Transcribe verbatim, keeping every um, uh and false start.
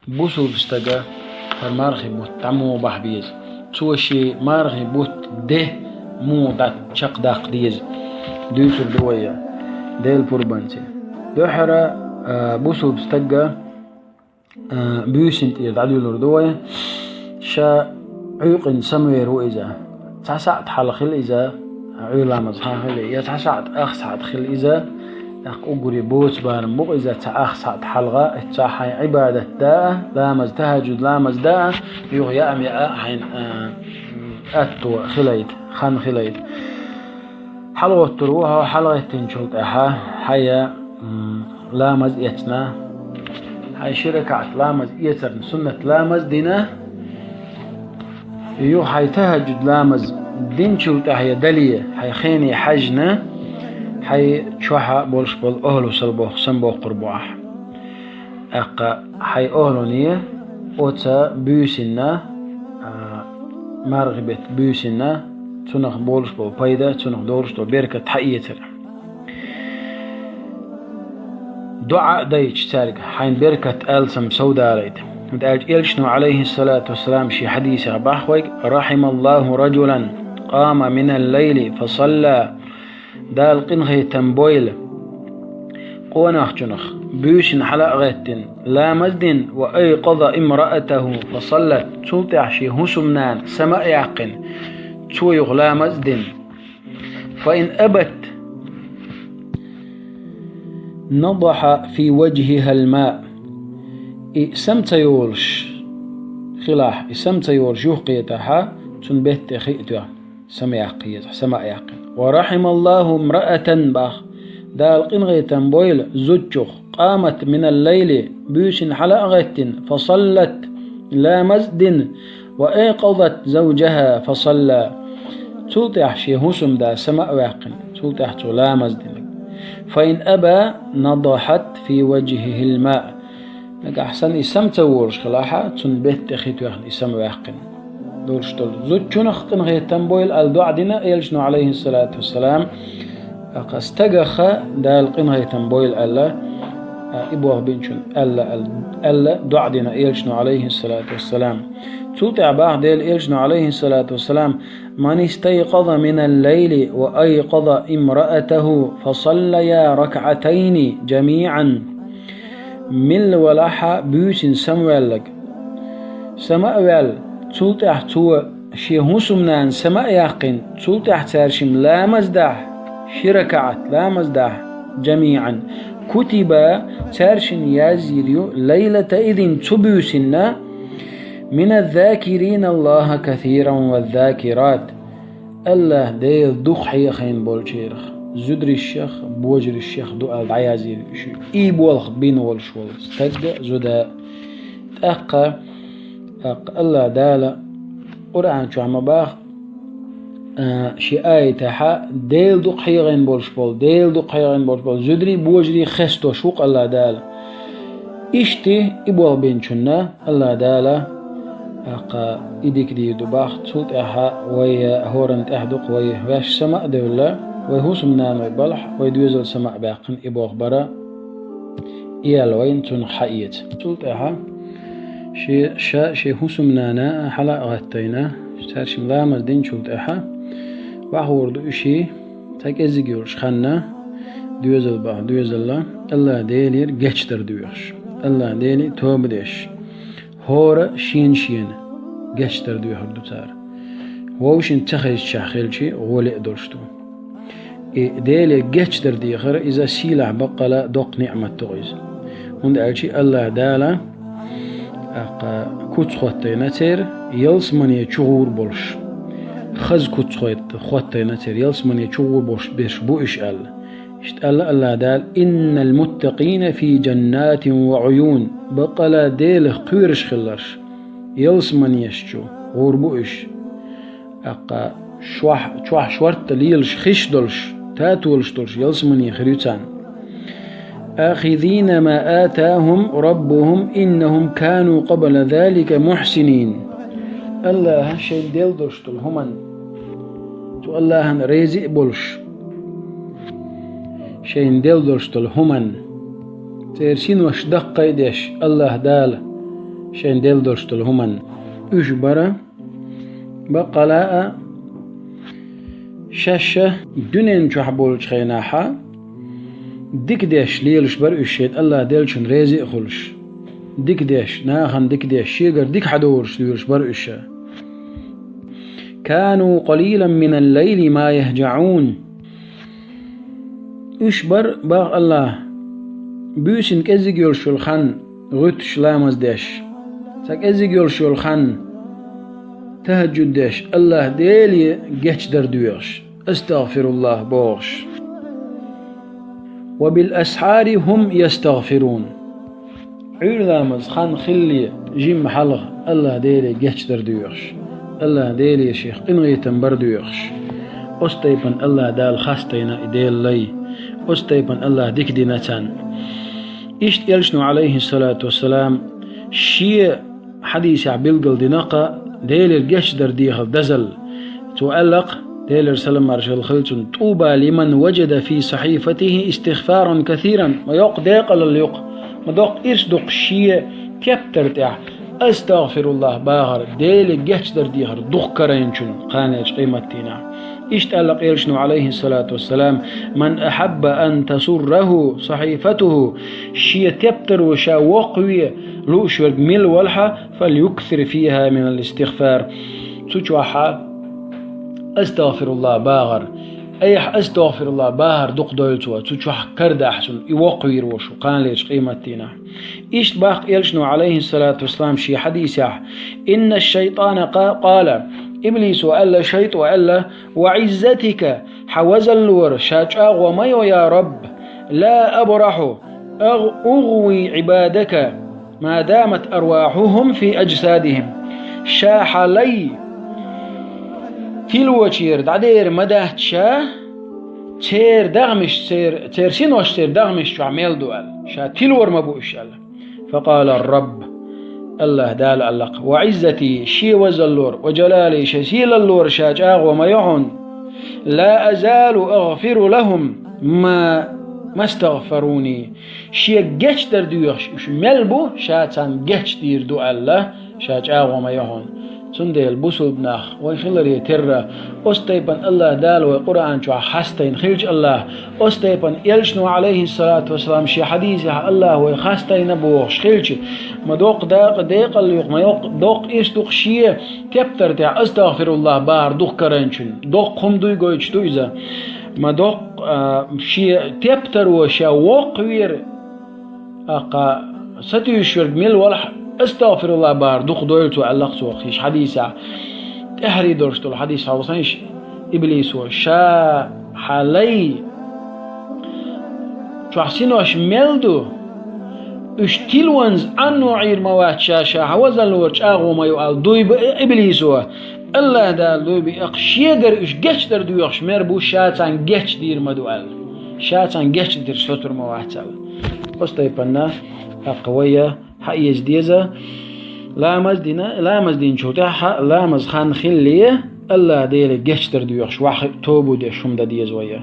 Бусулба стага хӀара мархий бутт дӀа муха бахьа беза? Цо шен мархий бутт де муха дӀа чакхдаккха деза? Дуьйцур ду вай Делан пурбанца. Дуьххьара, а, бусулба стага, а, буьйсанна тӀера дӀадуьллур ду вай. Ша Ӏуьйкъана самавер ву иза. Цхьа сахьат хьалха хила иза, Ӏуьйра ламаз хьалха хила, я цхьа сахьат ах сахьат хила иза, тӀаккха уггаре боцу барам бу-кх иза, цхьа ах сахьат хьалха, цхьа хьайн Ӏибадат даа, ламаз, тахӀажжуд ламаз даа, юха яа-меа хьайна, а, атто хилийта, хан хилийта. ХьалагӀоттур ву хьо, хьалагӀеттинчул тӀаьхьа хьайн, м, ламаз эцна, хьайн ши ракаӀат ламаз эцарна суннат ламаз дина, юха хьайн тахӀажжуд ламаз динчул тӀаьхьа я дале, хьайн хене хьаьжна, хьайн чохь болуш болу охӀла сал бох-, самабоккхур бу ахь. ТӀаккха хьайн охӀлане оцу буьйсанна, а, мархий бетта буьйсанна, цунах болуш болу пайда, цунах долуш долу беркат хьаэцар. ДуӀа а дайча цаьрга, хьайн беркат алсам совдалийта. ХӀунда аьлча Элчано, Ӏалайхиссалату вассалам, шен хьадисехь боху вайга: «رحم الله رجلا قام من الليل فصلى». Дала къинхетам бойла къонахчунах, буьйсанна хьала а гӀеттина, ламаз дина, «وأيقظ امرأته فصلت», цул тӀаьхьа шен хӀусамнана сама а яьккхина, цо юха ламаз дина. «فإن أبت نضح في وجهها الماء». И сама ца йолуш хилахь, и сама ца йолуш юхакхетахь, цуьнан бетта тӀе хи а тоьхна, сама яккха еза, сама а яьккхина. «ورحم الله امرأة», боху, Дала къинхетам бойла зудчух, «قامت من الليل», буьйсанна хьала а гӀеттина, «فصلت», ламаз а дина, «وأيقظت زوجها فصلى», цул тӀаьхьа шен хӀусамда сама а ваьккхина, цул тӀаьхьа цо ламаз а дина. «فإن أبى نضحت في وجهه الماء». Нагахь санна и сама ца волуш хилахь, цуьнан бетта тӀе хи тоьхна и сама ваьккхина долуш долу зудчунах къинхетам бойла аьлла дуӀа дина Элчано, Ӏалайхиссалату вассалам, тӀаккха стагах Дала къинхетам бойла аьлла, а, и болх бинчунна аьлла, аьлла, аьлла дуӀа дина Элчано, Ӏалайхиссалату вассалам. Цул тӀаьхьа боху Делан Элчано, Ӏалайхиссалату вассалам: «من استيقظ من الليل وأيقظ امرأته فصليا ركعتين جميعا». Милла валахь буьйсанна самаваьлларг, сама а ваьлла, цул тӀаьхьа цо шен хӀусамнана сама а яьккхина, цул тӀаьхьа цаьршимма ламаз дахь, ши ракаӀат ламаз дахь, «جميعا», «كتب», цаьршинна язйийр ю, «ليلة إذ», цу буьйсанна, «من الذاكرين الله كثيرا والذاكرات». АллахӀ Дела дукха хьехийна болчарах, зударшех, божаршех ду аьлла дӀаязйийр ю уьш. И болх бина волуш волу стаг а, зуда а. ТӀаккха, тӀаккха АллахӀ Дала Къуръан чохь ма боху, а, шен аятехь, Дела дукха хьехийна болуш болу, Дела дукха хьехийна болуш болу зударий, божарий хестош ву-кх АллахӀ Дала. Иштта и болх бинчунна АллахӀ Дала, тӀаккха, и дика дийр ду боху, цул тӀаьхьа вай хӀоранна тӀехь ду-кх вай ваьш сама а девлла, вай хӀусамнаной балахь, вай доьзал сама а баьккхина и болх бара, и аьлла вайна цунах хьаэца. Цул тӀаьхьа шен, ша шен хӀусамнана хьала а гӀаттийна, цаьршимма ламаз динчул тӀаьхьа, вахар ду уьш, цхьа кӀеззиг йолуш ханна, доьзал боху, доьзалла, АллахӀ Делера гечдар доьхуш, АллахӀ Деле тоба деш, хӀора шена-шена гечдар доьхур ду цара. Вовшийн ца хезачехь хилча, гӀоле а долуш ду. И Деле гечдар дехар, иза сийлахь баккъала доккха ниӀмат ду иза. ХӀунда аьлча АллахӀ Дала, тӀаккха, куц хӀоттийна церан, ялсамане чу гӀур болуш. Хаза куц хӀотт-, хӀоттийна церан, ялсамане чу гӀур болуш берш бу уьш аьлла. Иштта аьлла АллахӀ Дала: «إن المتقين في جنات وعيون». Баккъала Делах кхоьруш хилларш, ялсаманеш чу гӀур бу уьш. ТӀаккха шох-, чохь шортта лелаш хиш долуш, татолаш долуш ялсамане хир ю царна. «آخذين ما آتاهم ربهم إنهم كانوا قبل ذلك محسنين». АллахӀа шайна делла долуш долу хӀуманна, цу АллахӀана реза а болуш, шайна делла долуш долу хӀуманна, церан синош даккхий а деш, АллахӀ Дала шайн делла долуш долу хӀуманна. Уьш бара баккъала а шаьш дуьнен чохь болчу хенахьа дика деш лелаш бара уьш, шайн АллахӀ деллачун реза а хуьлуш. Дика деш, нахана дика деш, шегара дика хьадовлуш лелаш бара уьш. كانوا قليلا من الليل ما يهجعون. Уьш бара, бах АллахӀ, буьйсанна кӀеззиг йолуш йолу хан гӀуьттуш ламаз деш, цхьа кӀеззиг йолуш йолу хан тахӀаджуд деш, АллахӀ Деле гечдар доьхуш, астагӀфируллахӀ бохуш. وبالأسحار هم يستغفرون. Ӏуьйра ламаз хан хилале, жимма хьалха АллахӀ Деле гечдар доьхуш, АллахӀ Деле шех къинхетам бар доьхуш. Оцу тайпана АллахӀ Дала хастийна и Делан лай, оцу тайпана АллахӀ дика дина царна. Иштта Элчано, Ӏалайхиссалату вассалам, шен хьадисехь билгал дина-кх Делера гечдар дехар дазалла. Цо аьлла-кх, Делера салам-маршалла хуьлда цунна: طوبى لمن وجد في صحيفته استغفارا كثيرا. Ма йоккха декъалалла ю-кх, ма доккха ирс ду-кх шен тептар тӀехь астагӀфируллахӀ бахар, Деле гечдар дехар дукха карийначун кханалерчу къематдийнахь. Иштта аьлла-кх Элчано, Ӏалайхиссалату вассалам: من أحب أن تسره صحيفته, шен тептаро ша воккхаве лууш верг мила велахь, فليكثر فيها من الاستغفار. Цу чохь астагӀфируллахӀ бахар, айхьа астагӀфируллахӀ бахар дукха дойла цо, цу чохь карадахь цунна и воккхавийр волуш ву кханалерчу къематдийнахь. Иштта бах Элчано, Ӏалайхиссалату вассалам, шен хьадисехь: إن الشيطان قا-، قال, иблисо аьлла, шайтӀо аьлла: وعزتك, хьан вазаллора ша чӀагӀо ма йо, я Рабб, لا أبرح أغ-، أغوي عبادك ما دامت أرواحهم في أجسادهم. Ша хьан лай тилочера дӀадер ма дац ша, церан дегӀмаш, церан, церан синош церан дегӀмаш чохь мел ду аьлла. Ша тилор ма бу уьш аьлла. فقال الرب, АллахӀ Дала аьлла-кх: وعزتي, шен вазаллора, وجلالي, шен сийлаллора ша чӀагӀо ма йо хьуна, لا أزال أغفر لهم ما، ما استغفروني. Шен гечдар доьхуш уьш мел бу, ша царна гечдийр ду аьлла, ша чӀагӀо ма йо хьуна. Цундела, бусулба нах, вай хиларе терра, оцу тайпана АллахӀ Дала вай Къуръан чохь хастийна хилча АллахӀ, оцу тайпана Элчано, Ӏалайхиссалату вассалам, шен хьадисехь АллахӀ вай хастийна бохуш хилча, ма доккха дакъа декъалла ю-кх, ма йоккха доккха ирс ду-кх шен тептар тӀехь астагӀфируллахӀ бахар дукха карийначун. Доккха хӀума дуй гойтуш ду иза. Ма доккха, а, шен тептаро ша воккхавера, тӀаккха сатуьйсуш верг мила велахь, астагӀфируллахӀ бахар дукха дойла цо аьлла-кх цо, кхечу хьадисехь. ТӀаьхьарий долуш долу хьадис хьовсийша, иблисо: ша хьан лай чохь синош мел ду, уьш тилонза Ӏанно Ӏийр ма вац ша, ша хьан вазаллора чӀагӀо ма йо аьлла, дуй ба и иблисо. АллахӀ Дала дуй ба и, тӀаккха шегара уьш гечдар доьхуш мер бу, ша царна гечдийр ма ду аьлла. Ша царна гечдитарш соцур ма вац аьлла. Оцу тайпана, тӀаккха вай хьаэца деза, ламаз дина, ламаз динчул тӀаьхьа ламаз хан хилале, АллахӀ Деле гечдар доьхуш, ваха тоба деш хӀума дан деза вай.